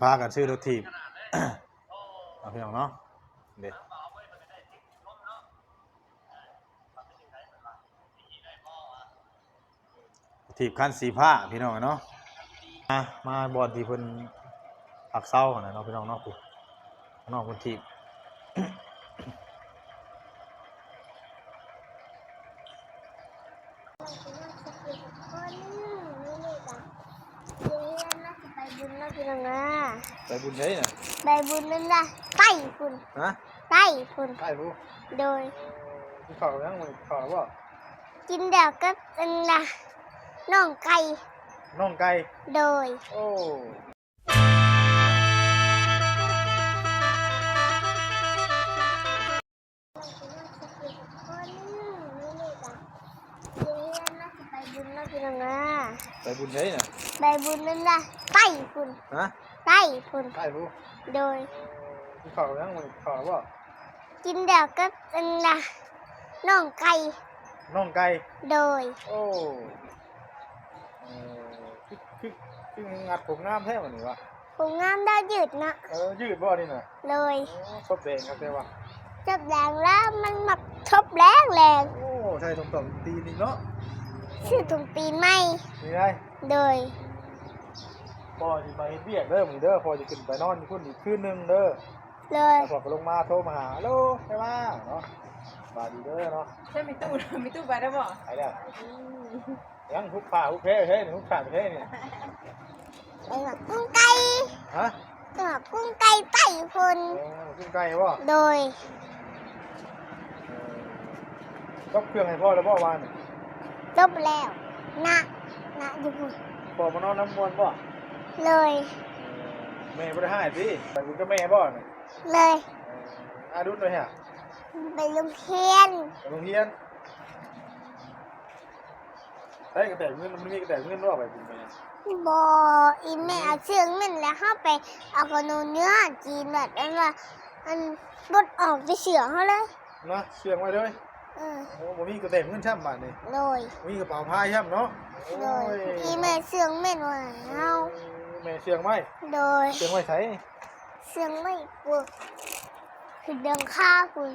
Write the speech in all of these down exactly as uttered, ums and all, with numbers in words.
พากันซื้อรถถีบ เอาพี่น้องเนาะ เด้ ถีบคันสีฟ้าพี่น้องเนาะ มา มาบ่อนที่เพิ่นพักเซาหั่นน่ะเนาะพี่น้องเนาะ ผู้น้องเพิ่นถีบ คนนี่นี่กะ เดี๋ยวเฮียนน่าสิไปบุญเนาะพี่น้องนะ ไปบุญไสน่ะ ไปบุญนั่นนะ ไปพุ้น ฮะ ไปพุ้น ไปพุ้น โดย กินข้าวยังมื้อนี้ ข้าวแล้วบ่ กินแล้วกับอันน่ะ น่องไก่ น่องไก่ โดย โอ้ คนนี่นี่กะ เดี๋ยวเฮียนน่าสิไปบุญเนาะพี่น้องนะ ไปบุญไสน่ะ ไปบุญนั่นนะ ไปพุ้น ฮะ ไปพุ้น ไปพุ้น โดย กินข้าวยังมื้อนี้ ข้าวแล้วบ่ กินแล้วกับอันน่ะ น่องไก่ น่องไก่ โดย โอ้ เออ คือ คือ คืองัดผมงามแท้มื้อนี้วะ ผมงามได้ยืดเนาะ เออ ยืดบ่นี่น่ะ โดย โอ้ ซบแดงคักแท้วะ ซบแดงแล้วมันมักซบแดงแดง โอ้ ใส่ส้นตีนอีกเนาะ ซื้อส้นตีนใหม่ นี่ไง โดย พ่อสิไปเฮ็ดเวียกเด้อมื้อนี้เด้อ พ่อสิขึ้นไปนอนอยู่พุ้นอีกคืนหนึ่งเด้อ เลย แล้วพ่อก็ลงมาโทรมาหา ฮัลโหล ไปมาเนาะ สบายดีเด้อเนาะ ใช่มีตู้ มีตู้ไปได้บ่ ไปแล้ว อืม ยังหุบผ้าหุบแพรเฮ้ย หุบผ้าแพรเนี่ย ไปหากุ้งไก่ ฮะ ไปหากุ้งไก่ไต่พุ้น เออ กินไก่บ่ โดย เออ จบเครื่องให้พ่อแล้วบ่วานนี่ จบแล้ว นะ นะอยู่พุ้น พ่อมานอนนำม่วนบ่ เลย เออ แม่บ่ได้ฮ้ายติ ไปบุญกับแม่บ่นี่ เลย เออ อาดุลเลยฮะ ไปโรงเรียน ไปโรงเรียน เฮ้ย กระแตเงิน มันมีกระแตเงินบ่ไปบุญแม่ บ่ อีแม่เอาเสื้อเงินแล้วเฮาไปเอาขนมเนื้อจีนแบบอันว่า อันบดออกไปเสือเฮาเลย นะ เชื่องไว้เลย เออ โอ้ บ่มีกระแตเงินซ้ำบาดนี่ โดย บ่มีกระเป๋าพายซ้ำเนาะ โดย โอ้ย อีแม่เสื้อเงินไว้ให้เฮา เออ แม่เชื่องไว้ โดย เชื่องไว้ไส เชื่องไว้ปลูก คือเดินข้าคุณ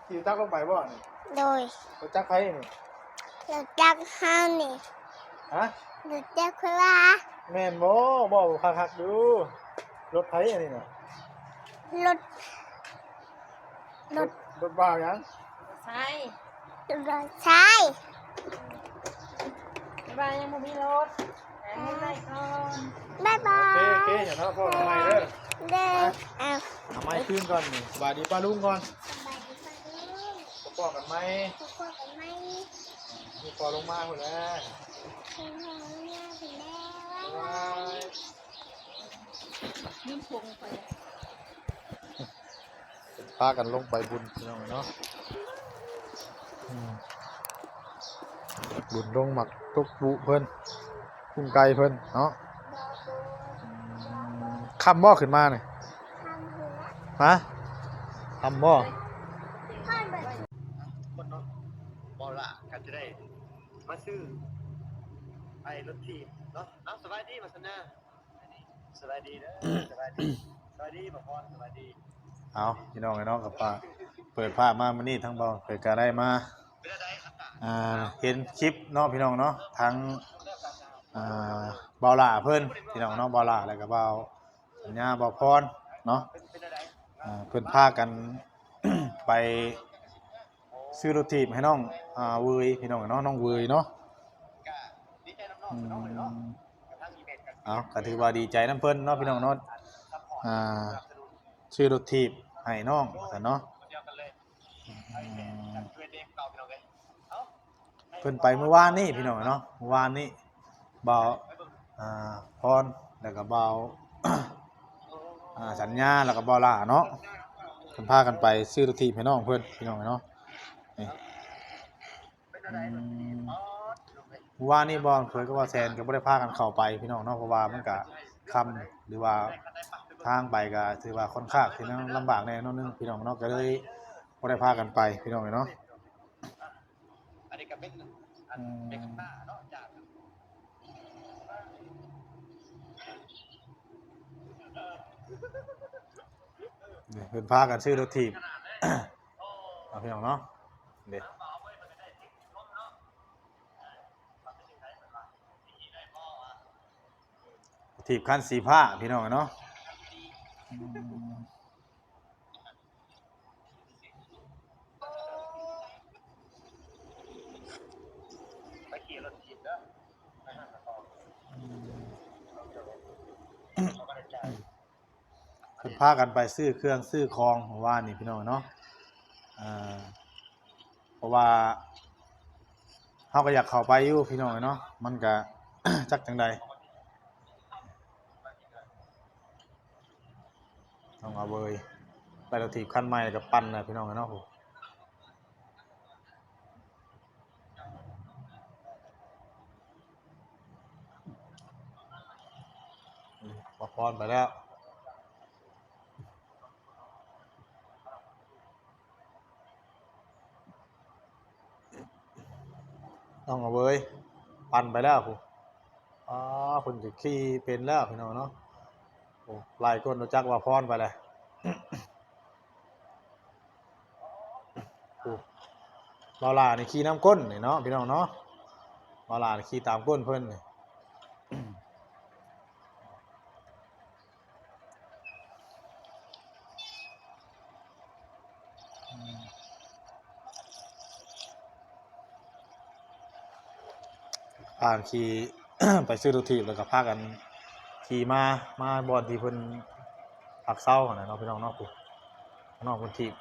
ขี่จักรลงไปบ่นี่ โดย รถจักรไผนี่ รถจักรเฮานี่ ฮะ รถจักรไผวะ แม่นบ่ บ่คักๆอยู่ รถไผอันนี้น่ะ รถ รถ รถบ่าวหยัง ใช่ รถใช่ บ๊ายบาย ยังบ่มีรถ หาเงินได้ก่อน บ๊ายบาย โอเค โอเค อย่าทะเลาะกันใหม่เด้อ เด้อ นะ เอา เอาไม้คืนก่อนนี่ สบายดีป้าลุงก่อน สบายดีป้าลุง พ้อกันใหม่ พ้อกันใหม่ มีพอลงมาพุ้นแหละ มีพอลงมาพุ้นแหละ บ๊ายบาย บ๊ายบาย ลืมพวงไป พากันลงไปบุญพี่น้องเนาะ อืม บุญลงหมากตกปุเพิ่น กุ้งไก่เพิ่นเนาะ อืม ค่ำบ่ขึ้นมานี่ ฮะ ค่ำบ่ คนเนาะ บ่ล่ะ ก็จะได้มาซื้อไอ้รถถีบเนาะ เอ้า สบายดี มาสนา สบายดีเด้อ สบายดี สบายดี บ่าวพร สบายดี เอา พี่น้องเนาะ ก็เปิดภาพมามื้อนี้ทางบ่าวเผยก็ได้มา อ่า เห็นคลิปเนาะพี่น้องเนาะ ทั้ง อ่า บ่าวหล้าเพิ่น พี่น้องเนาะ บ่าวหล้า แล้วก็บ่าวสัญญา บ่าวพรเนาะ อ่า เพิ่นพากัน ไปซื้อรถถีบให้น้อง อ่า เวย พี่น้องเนาะ น้องเวยเนาะ อืม เอา ก็ถือว่าดีใจนำเพิ่นเนาะพี่น้องเนาะ อ่า ซื้อรถถีบให้น้องว่าซั่นเนาะ อืม เพิ่นไปเมื่อวานนี้พี่น้องเนาะ เมื่อวานนี้ บ่าว อ่า พร แล้วก็บ่าว อ่า สัญญา แล้วก็บ่าวหล้าเนาะ เพิ่นพากันไปซื้อรถถีบให้น้องเพิ่นพี่น้องเนาะ นี่ อืม เมื่อวานนี้บ่าวเผยกับบ่าวแซนก็บ่ได้พากันเข้าไปพี่น้องเนาะ เพราะว่ามันก็ค่ำ หรือว่าทางไปก็ถือว่าค่อนข้างที่ลำบากแน่นอนนึงพี่น้องเนาะ ก็เลยบ่ได้พากันไปพี่น้องเนาะ อันนี้ก็เป็น อัน อืม เป็นข้างหน้าเนาะ จาก นี่เพิ่นพากันซื้อรถถีบ เอาพี่น้องเนาะ เด้ ถีบคันสีฟ้าพี่น้องเนาะ อืม ไปขี่รถถีบเด้อ ไปห้างกระต่อ เพิ่นพากันไปซื้อเครื่องซื้อของเมื่อวานนี่พี่น้องเนาะ อ่า เพราะว่าเฮาก็อยากเข้าไปอยู่พี่น้องเนาะ มันก็ จักจั่งใด ต้องเอาเบย ไปรถถีบคันใหม่แล้วก็ปั่นนะพี่น้องเนาะ บ่าวพรไปแล้ว ต้องเอาเบย ปั่นไปแล้วพุ้น อ๋อ เพิ่นก็ขี่เป็นแล้วพี่น้องเนาะ โอ้ หลายคนรู้จักบ่าวพรไปเลย โอ้ บ่าวหล้านี่ขี่นำก้นนี่เนาะพี่น้องเนาะ บ่าวหล้านี่ขี่ตามก้นเพิ่นนี่ อืม พากันขี่ ไปซื้อรถถีบแล้วก็พากันขี่มา มาบ่อนที่เพิ่นพักเซาหั่นน่ะเนาะพี่น้องเนาะ พุ้น น้องเพิ่นถีบ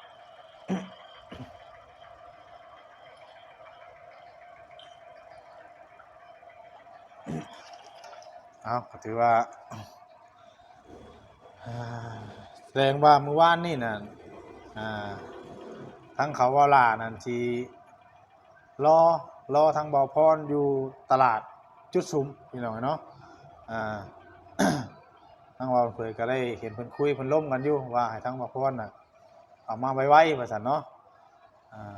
เอา ก็ถือว่า อ่า แสดงว่ามื้อวานนี่น่ะ อ่า ทั้งเขาบ่าวหล้านั่นสิรอ รอทั้งบ่าวพรอยู่ตลาดจุดสุมพี่น้องเนาะ อ่า ทั้งบ่าวเผยก็ได้เห็นเพิ่นคุยเพิ่นลมกันอยู่ ว่าให้ทั้งบ่าวพรน่ะ เอามาไวๆ ว่าซั่นเนาะ อ่า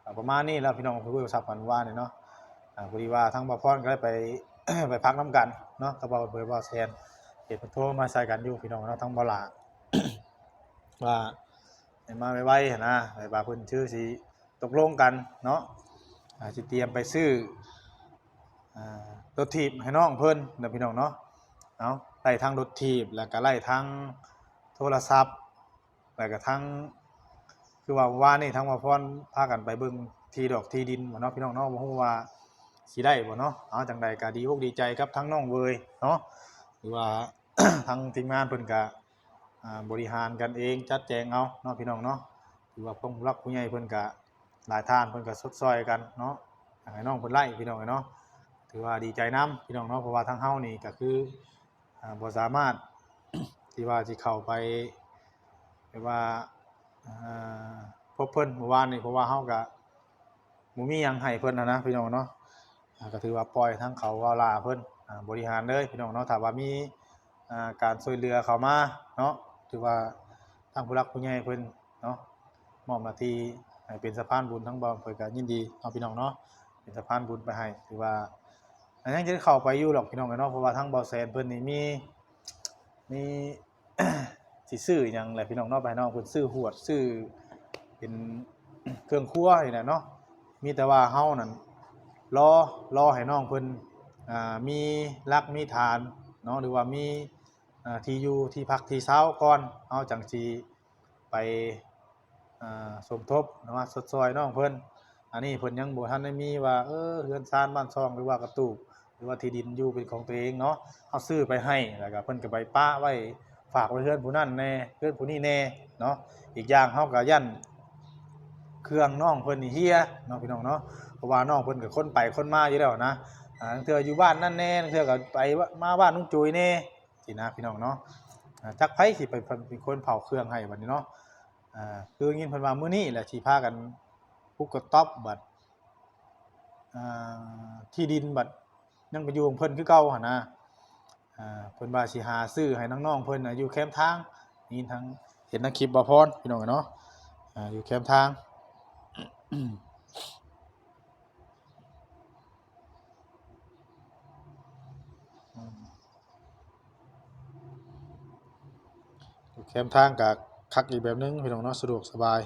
ก็ประมาณนี้แล้วพี่น้อง คุยโทรศัพท์กันเมื่อวานนี่เนาะ อ่า พอดีว่าทั้งบ่าวพรก็ได้ไป ไปพักนำกันเนาะ กับบ่าวเผยบ่าวแซน เห็นเพิ่นโทรมาใส่กันอยู่พี่น้องเนาะ ทั้งบ่าวหล้า ว่าให้มาไวๆ หั้นนะ ให้ว่าเพิ่นคือสิตกลงกันเนาะ อ่า สิเตรียมไปซื้อ อ่า รถถีบให้น้องเพิ่นนะพี่น้องเนาะ เอา ได้ทั้งรถถีบ แล้วก็ได้ทั้งโทรศัพท์ แล้วก็ทั้ง คือว่าเมื่อวานนี่ทั้งบ่าวพรพากันไปเบิ่งที่ดอกที่ดินบ่เนาะพี่น้องเนาะ บ่ฮู้ว่าสิได้บ่เนาะ เอา จั่งใดก็ดีอกดีใจกับทั้งน้องเวยเนาะ หรือว่า ทั้งทีมงานเพิ่นก็ อ่า บริหารกันเองจัดแจงเอาเนาะพี่น้องเนาะ ถือว่าพวกผู้หลักผู้ใหญ่เพิ่นก็หลายท่านเพิ่นก็ชดเชยกันเนาะ อยากให้น้องเพิ่นไล่พี่น้องเนาะ ถือว่าดีใจนำพี่น้องเนาะ เพราะว่าทางเฮานี่ก็คือ อ่า บ่สามารถ ที่ว่าสิเข้าไป แบบว่า อ่า พบเพิ่นเมื่อวานนี่ เพราะว่าเฮาก็บ่มีหยังให้เพิ่นหั้นนะพี่น้องเนาะ อ่า ก็ถือว่าปล่อยทางเขาบ่าวหล้าเพิ่น อ่า บริหารเลยพี่น้องเนาะ ถ้าว่ามี อ่า การช่วยเหลือเข้ามาเนาะ ถือว่าทางผู้หลักผู้ใหญ่เพิ่นเนาะ มอบหน้าที่ให้เป็นสะพานบุญ ทางบ่าวเผยก็ยินดีเนาะพี่น้องเนาะ เป็นสะพานบุญไปให้ ถือว่า อันยังจะเข้าไปอยู่หรอกพี่น้องเนาะ เพราะว่าทางบ่าวแซนเพิ่นนี่มี มี สิซื้อหยังแหละพี่น้องเนาะ ไปให้น้องเพิ่นซื้อหวด ซื้อเป็นเครื่องครัวนี่แหละเนาะ มีแต่ว่าเฮานั่นรอ รอให้น้องเพิ่น อ่า มีหลักมีฐานเนาะ หรือว่ามี อ่า ที่อยู่ที่พักที่เซาก่อน เฮาจั่งสิไป อ่า สมทบหรือว่าชดเชยน้องเพิ่น อันนี้เพิ่นยังบ่ทันได้มีว่า เออ เฮือนซานบ้านช่อง หรือว่ากระตูบ หรือว่าที่ดินอยู่เป็นของตัวเองเนาะ เฮาซื้อไปให้ แล้วก็เพิ่นก็ไปปะไว้ ฝากไว้เฮือนผู้นั้นแน่ เฮือนผู้นี้แน่เนาะ อีกอย่างเฮาก็ย้านเครื่องน้องเพิ่นนี่เหี่ยเนาะพี่น้องเนาะ เพราะว่าน้องเพิ่นก็คนไปคนมาอยู่แล้วนะ อ่า ลางเทื่ออยู่บ้านนั่นแน่ ลางเทื่อก็ไปมาบ้านลุงจุยแน่ สินะพี่น้องเนาะ อ่า จักไผสิไปเป็นคนเผาเครื่องให้บัดนี้เนาะ อ่า คือยินเพิ่นว่ามื้อนี้แหละสิพากันปลูกกระต๊อบบัด อ่า ที่ดินบัดยังไปอยู่ของเพิ่นคือเก่าหั่นนะ อ่า เพิ่นว่าสิหาซื้อให้น้องๆเพิ่นน่ะอยู่แคมทาง นี่ทางเห็นในคลิปบ่าวพรพี่น้องเนาะ อ่า อยู่แคมทาง อืม แคมทางก็คักอีกแบบหนึ่งพี่น้องเนาะ สะดวกสบาย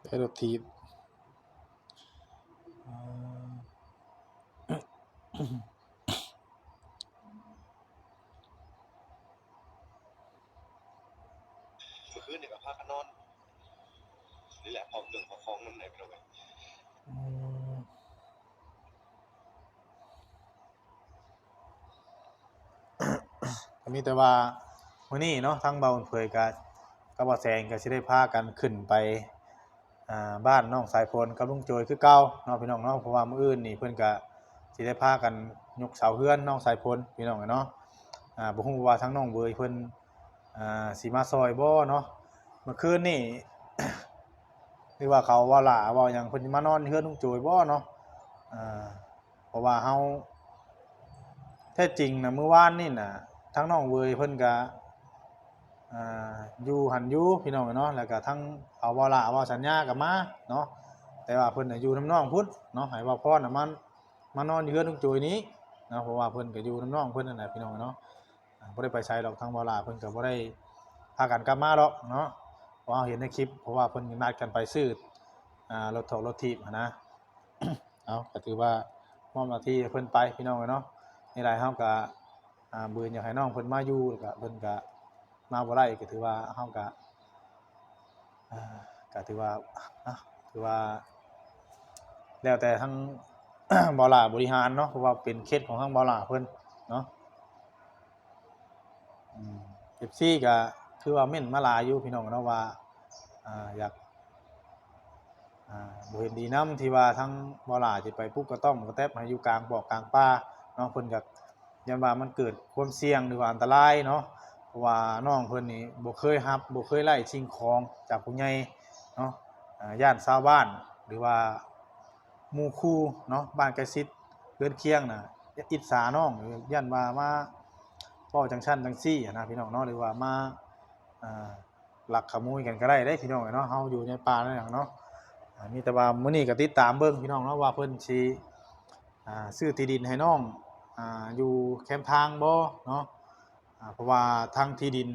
ได้รถถีบ เมื่อคืนนี่ก็พากันนอน นี่แหละ พอเครื่องพอของนำได้พี่น้องเอ้ย อืม ก็มีแต่ว่ามื้อนี้เนาะ ทางเบาเผยกับ กับบ่าวแสงก็สิได้พากันขึ้นไป อ่า บ้านน้องสายฝนกับลุงโจยคือเก่าเนาะพี่น้องเนาะ เพราะว่ามื้ออื่นนี่เพิ่นก็สิได้พากันยกเสาเฮือนน้องสายฝนพี่น้องเนาะ อ่า บ่ฮู้ว่าทางน้องเวยเพิ่น อ่า สิมาซอยบ่เนาะ เมื่อคืนนี่ หรือว่าเขาเว้าหล้าเว้าหยัง เพิ่นสิมานอนเฮือนลุงโจยบ่เนาะ อ่า เพราะว่าเฮา แท้จริงนะ มื้อวานนี่นะ ทางน้องเวยเพิ่นก็ อ่า อยู่หั่นอยู่พี่น้องเนาะ แล้วก็ทางเขาเว้าหล้าเว้าสัญญาก็มาเนาะ แต่ว่าเพิ่นน่ะอยู่นำน้องพุ้นเนาะ ให้บ่าวพรน่ะมัน มานอนอยู่เฮือนลุงโจยนี้เนาะ เพราะว่าเพิ่นก็อยู่นำน้องเพิ่นนั่นแหละพี่น้องเนาะ อ่า บ่ได้ไปไสดอก ทางบ่าวหล้าเพิ่นก็บ่ได้พากันกลับมาดอกเนาะ เพราะเฮาเห็นในคลิป เพราะว่าเพิ่นนัดกันไปซื้อ อ่า รถถอกรถถีบหั้นนะ เอา ก็ถือว่ามอบหน้าที่ให้เพิ่นไปพี่น้องเนาะ นี่หลายเฮาก็ อ่า บ่อยากให้น้องเพิ่นมาอยู่ แล้วก็เพิ่นก็มาบ่ได้ ก็ถือว่าเฮาก็ อ่า ก็ถือว่า อ่ะ ถือว่า แล้วแต่ทาง บ่าวหล้าบริหารเนาะ เพราะว่าเป็นเคสของทางบ่าวหล้าเพิ่นเนาะ อืม เอฟซี ก็คือว่าเม้นมาหลายอยู่พี่น้องเนาะว่า อ่า อยาก อ่า บ่เห็นดีนำที่ว่าทางบ่าวหล้าสิไปปลูกกระต๊อบกระแต๊บให้อยู่กลางปอกกลางป่าเนาะ เพิ่นก็ย้านว่ามันเกิดความเสี่ยงหรือว่าอันตรายเนาะ เพราะว่าน้องเพิ่นนี่บ่เคยรับ บ่เคยไล่สิ่งของจากผู้ใหญ่เนาะ อ่า ย้านชาวบ้านหรือว่าหมู่คู่เนาะ บ้านใกล้ชิดเรือนเคียงน่ะ อิจฉาน้อง ย้านว่ามาเว้าจั่งซั้นจั่งซี้หั้นนะพี่น้องเนาะ หรือว่ามา อ่า ลักขโมยกันก็ได้เด้พี่น้องเนาะ เฮาอยู่ในป่าในหยังเนาะ อ่า มีแต่ว่ามื้อนี้ก็ติดตามเบิ่งพี่น้องเนาะ ว่าเพิ่นสิ อ่า ซื้อที่ดินให้น้อง อ่า อยู่แคมทางบ่เนาะ อ่า เพราะว่าทางที่ดิน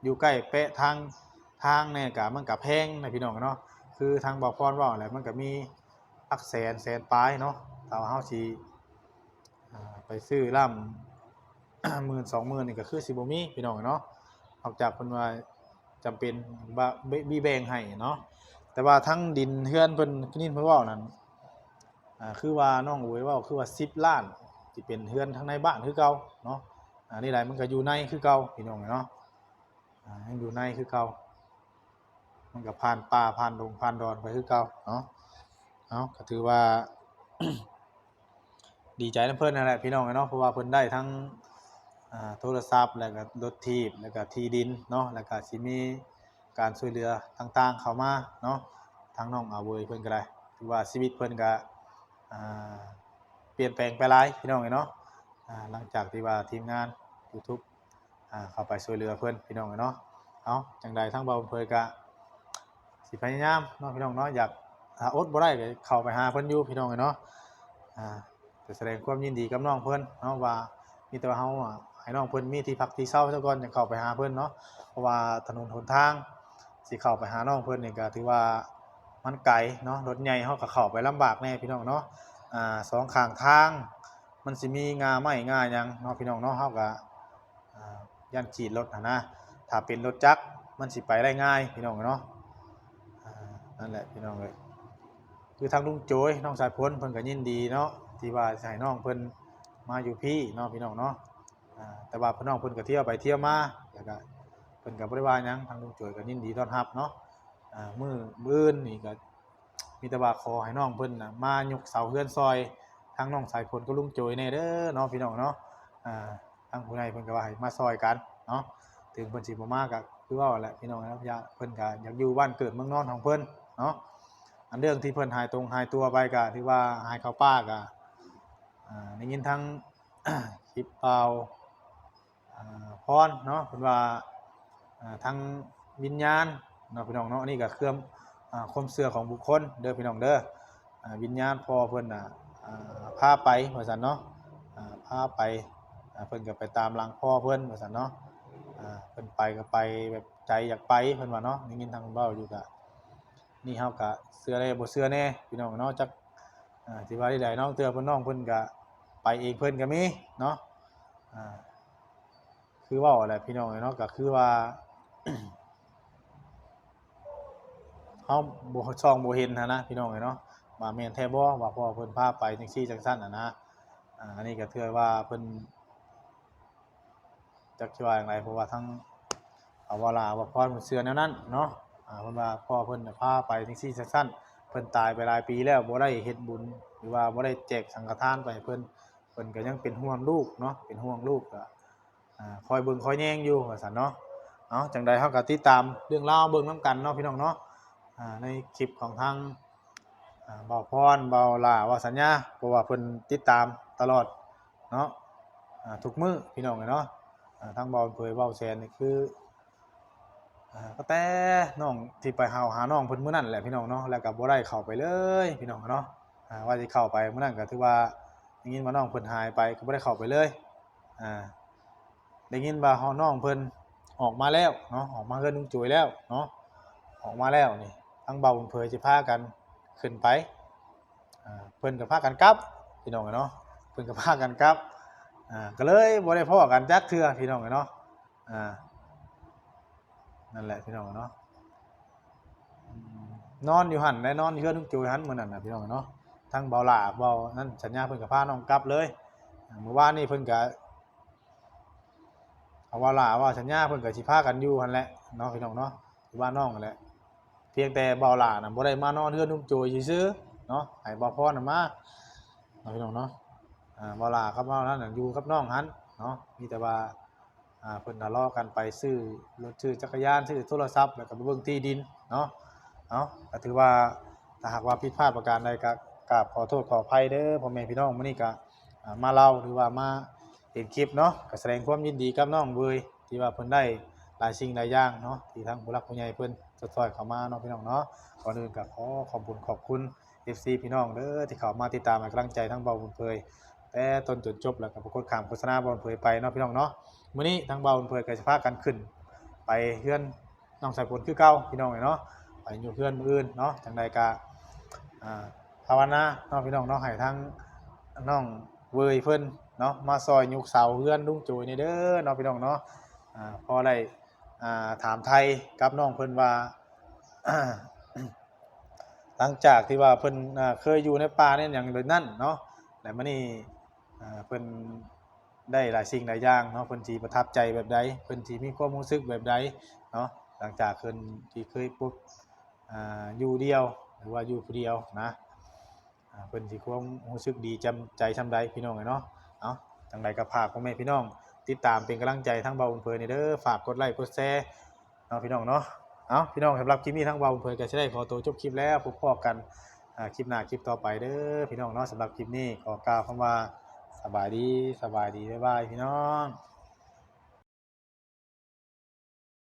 อยู่ใกล้แปะทาง ทางเนี่ยก็มันก็แพงนะพี่น้องเนาะ คือทางบ่าวพรเว้าแหละ มันก็มีหลักแสน แสนปลายเนาะ ถ้าว่าเฮาสิ อ่า ไปซื้อล้ำ หมื่นสองหมื่นนี่ก็คือสิบ่มีพี่น้องเนาะ นอกจากเพิ่นว่าจำเป็นบ่ บ่ บ่แบ่งให้เนาะ แต่ว่าทั้งดินเฮือนเพิ่น ได้ยินเพิ่นเว้านั่น อ่า คือว่าน้องโอยเว้าคือว่าสิบล้าน สิเป็นเฮือนทางในบ้านคือเก่าเนาะ อ่า นี่หลายมันก็อยู่ในคือเก่าพี่น้องเนาะ อ่า ยังอยู่ในคือเก่า มันก็ผ่านป่าผ่านดงผ่านดอนไปคือเก่าเนาะ เอา ก็ถือว่า ดีใจนำเพิ่นนั่นแหละพี่น้องเนาะ เพราะว่าเพิ่นได้ทั้ง อ่า โทรศัพท์ แล้วก็รถถีบ แล้วก็ที่ดินเนาะ แล้วก็สิมีการช่วยเหลือต่างๆเข้ามาเนาะ ทางน้องอาเวยเพิ่นก็ได้ ถือว่าชีวิตเพิ่นก็ อ่า เปลี่ยนแปลงไปหลายพี่น้องเนาะ อ่า หลังจากที่ว่าทีมงาน YouTube อ่า เข้าไปช่วยเหลือเพิ่นพี่น้องเนาะ เอา จั่งใดทางบ่าวเผยก็สิพยายามเนาะพี่น้องเนาะ อยาก ถ้าอดบ่ได้ก็เข้าไปหาเพิ่นอยู่พี่น้องเนาะ อ่า ก็แสดงความยินดีกับน้องเพิ่นเนาะ ว่ามีแต่ว่าเฮาอะให้น้องเพิ่นมีที่พักที่เซาซะก่อน จั่งเข้าไปหาเพิ่นเนาะ เพราะว่าถนนหนทางสิเข้าไปหาน้องเพิ่นนี่ก็ถือว่ามันไกลเนาะ รถใหญ่เฮาก็เข้าไปลำบากแน่พี่น้องเนาะ อ่า สองข้างทางมันสิมีง่าไม้ง่าหยังเนาะพี่น้องเนาะ เฮาก็ อ่า ย้านขีดรถหั้นนะ ถ้าเป็นรถจักรมันสิไปได้ง่ายพี่น้องเนาะ อ่า นั่นแหละพี่น้องเอ้ย คือทางลุงโจยน้องสายฝนเพิ่นก็ยินดีเนาะ ที่ว่าสิให้น้องเพิ่นมาอยู่พี้เนาะพี่น้องเนาะ อ่า แต่ว่าพี่น้องเพิ่นก็เที่ยวไปเที่ยวมา แล้วก็เพิ่นก็บ่ได้ว่าหยัง ทางลุงโจยก็ยินดีต้อนรับเนาะ อ่า มื้อ มื้ออื่นนี่ก็ มีแต่ว่าขอให้น้องเพิ่นน่ะมายกเสาเฮือนซอยทางน้องสายฝนกับลุงโจยแน่เด้อเนาะพี่น้องเนาะ อ่า ทางผู้ใหญ่เพิ่นก็ว่าให้มาซอยกันเนาะ ถึงเพิ่นสิบ่มาก็คือเว้าแหละพี่น้องเนาะ อย่า เพิ่นก็อยากอยู่บ้านเกิดเมืองนอนของเพิ่นเนาะ อันเรื่องที่เพิ่นหายตรงหายตัวไปก็ถือว่าหายเข้าป่าก็ อ่า ได้ยินทาง คลิปเบา อ่า พรเนาะ เพิ่นว่า อ่า ทางวิญญาณ เนาะพี่น้องเนาะ อันนี้ก็เครื่อง อ่า ความเชื่อของบุคคลเด้อพี่น้องเด้อ อ่า วิญญาณพ่อเพิ่นน่ะ อ่า พาไปว่าซั่นเนาะ อ่า พาไป อ่า เพิ่นก็ไปตามหลังพ่อเพิ่นว่าซั่นเนาะ อ่า เพิ่นไปก็ไปแบบใจอยากไปเพิ่นว่าเนาะ ได้ยินทางเว้าอยู่ก็ นี่เฮาก็เชื่อแน่บ่เชื่อแน่พี่น้องเนาะ จัก อ่า สิว่าได้ใดเนาะ เทื่อเพิ่นน้องเพิ่นก็ไปเองเพิ่นก็มีเนาะ อ่า คือเว้าแหละพี่น้องเนาะ ก็คือว่า เฮาบ่ ส่องบ่เห็นหั้นนะพี่น้องเนาะ ว่าแม่นแท้บ่ ว่าพ่อเพิ่นพาไปจังซี่จังซั่นหั้นนะ อ่า อันนี้ก็ถือว่าเพิ่น จักสิว่าจั่งใด เพราะว่าทั้ง อ่า เว้าหลายเว้าพรเพิ่นเชื่อแนวนั้นเนาะ อ่า เพิ่นว่าพ่อเพิ่นน่ะพาไปจังซี่จังซั่น เพิ่นตายไปหลายปีแล้ว บ่ได้เฮ็ดบุญ หรือว่าบ่ได้แจกสังฆทานไปให้เพิ่น เพิ่นก็ยังเป็นห่วงลูกเนาะ เป็นห่วงลูก ก็ อ่า คอยเบิ่งคอยแยงอยู่ว่าซั่นเนาะ เอา จั่งใดเฮาก็ติดตามเรื่องราวเบิ่งนำกันเนาะพี่น้องเนาะ อ่า ในคลิปของทาง อ่า บ่าวพร บ่าวหล้า บ่าวสัญญา เพราะว่าเพิ่นติดตามตลอดเนาะ อ่า ทุกมื้อพี่น้องเนาะ อ่า ทางบ่าวเผย บ่าวแสนนี่คือ อ่า ก็แต่น้องที่ไปเฮาหาน้องเพิ่นมื้อนั้นแหละพี่น้องเนาะ แล้วก็บ่ได้เข้าไปเลยพี่น้องเนาะ อ่า ว่าสิเข้าไปมื้อนั้นก็ถือว่าได้ยินว่าน้องเพิ่นหายไป ก็บ่ได้เข้าไปเลย อ่า ได้ยินว่าน้องเพิ่นออกมาแล้วเนาะ ออกมาเฮือนลุงโจยแล้วเนาะ ออกมาแล้วนี่ ทางบ่าวเผยสิพากันขึ้นไป อ่า เพิ่นก็พากันกลับพี่น้องเนาะ เพิ่นก็พากันกลับ อ่า ก็เลยบ่ได้พ้อกันจักเทื่อพี่น้องเนาะ อ่า นั่นแหละพี่น้องเนาะ อืม นอนอยู่หั่น ได้นอนอยู่เฮือนลุงโจยหั่นมื้อนั้นน่ะพี่น้องเนาะ ทั้งบ่าวหล้า บ่าวนั่น สัญญาเพิ่นก็พาน้องกลับเลย อ่า มื้อวานนี้เพิ่นก็ เอาว่าหล้าว่าสัญญาเพิ่นก็สิพากันอยู่หั่นแหละเนาะพี่น้องเนาะ อยู่บ้านน้องหั่นแหละ เพียงแต่บ่าวหล้าน่ะบ่ได้มานอนเฮือนลุงโจยซื่อๆเนาะ ให้บ่าวพรน่ะมาเนาะพี่น้องเนาะ อ่า บ่าวหล้ากับบ่าวนั่นน่ะอยู่กับน้องหั่นเนาะ มีแต่ว่า อ่า เพิ่นทะเลาะกันไปซื้อรถซื้อจักรยานซื้อโทรศัพท์ แล้วก็ไปเบิ่งที่ดินเนาะ เอา ก็ถือว่าถ้าหากว่าผิดพลาดประการใดก็กราบขอโทษขออภัยเด้อพ่อแม่พี่น้อง มื้อนี้ก็ อ่า มาเล่าหรือว่ามาเห็นคลิปเนาะ ก็แสดงความยินดีกับน้องเวย ที่ว่าเพิ่นได้หลายสิ่งหลายอย่างเนาะ ที่ทางผู้หลักผู้ใหญ่เพิ่นช่วยๆเข้ามาเนาะพี่น้องเนาะ ก่อนอื่นก็ขอขอบคุณขอบคุณ เอฟซี พี่น้องเด้อ ที่เข้ามาติดตามให้กำลังใจทางบ่าวบุญเผย แต่ต้นจนจบ แล้วก็บ่กดข้ามโฆษณาบ่าวบุญเผยไปเนาะพี่น้องเนาะ มื้อนี้ทางบ่าวบุญเผยก็สิพากันขึ้นไปเฮือนน้องสายฝนคือเก่าพี่น้องเอ้ยเนาะ ไปอยู่เฮือนมื้ออื่นเนาะ จั่งใดก็ อ่า ภาวนาเนาะพี่น้องเนาะ ให้ทางน้องเวยเพิ่นเนาะ มาซอยยกเสาเฮือนลุงโจยนี่เด้อเนาะพี่น้องเนาะ อ่า พอได้ อ่า ถามไถ่กับน้องเพิ่นว่า หลังจากที่ว่าเพิ่น อ่า เคยอยู่ในป่าในหยังแบบนั้นเนาะ แล้วมื้อนี้ อ่า เพิ่นได้หลายสิ่งหลายอย่างเนาะ เพิ่นสิประทับใจแบบใด เพิ่นสิมีความรู้สึกแบบใดเนาะ หลังจากเพิ่นที่เคยพบ อ่า อยู่เดี่ยว หรือว่าอยู่ผู้เดียวนะ อ่า เพิ่นสิความรู้สึกดีจำ ใจส่ำใดพี่น้องเอ้ยเนาะ เอา จั่งใดก็ฝากพ่อแม่พี่น้องติดตามเป็นกำลังใจทางบ่าวบุญเผยนี่เด้อ ฝากกดไลค์กดแชร์เนาะพี่น้องเนาะ เอาพี่น้อง สำหรับคลิปนี้ทางบ่าวบุญเผยก็สิได้ขอตัวจบคลิปแล้ว พบพ้อกัน อ่า คลิปหน้าคลิปต่อไปเด้อพี่น้องเนาะ สำหรับคลิปนี้ขอกล่าวคำว่าสบายดี สบายดี บ๊ายบายพี่น้อง